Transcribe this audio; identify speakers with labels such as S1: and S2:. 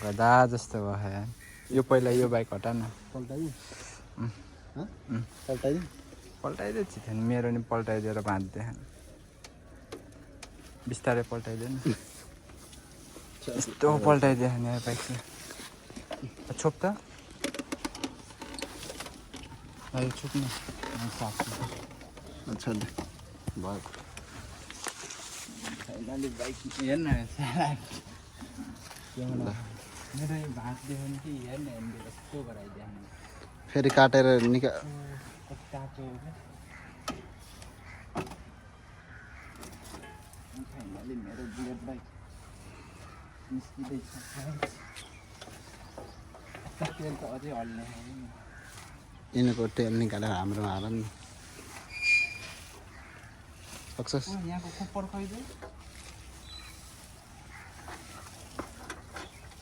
S1: गधा जस्तो भयो यो पहिला यो बाइक हटा न पल्टाइदियो चिथेन मेरो नि पल्टाइदिएर भाँच्दै बिस्तारै पल्टाइदिएन यस्तो पल्टाइदियो नि बाइक छोप त छोप्नु
S2: अच्छा भयो
S1: बाइक हेर्न मेरो भाँच्दियो भने कि हेर्न यस्तो गराइदियो
S2: फेरि काटेर
S1: काट्यो फाइनली मेरो बुलेट बाइक निस्किँदैछ तेल त अझै हल्ने
S2: यिनीहरूको तेल निकालेर हाम्रोमा हाल नि सक्सेस
S1: यहाँको खोपर खैदियो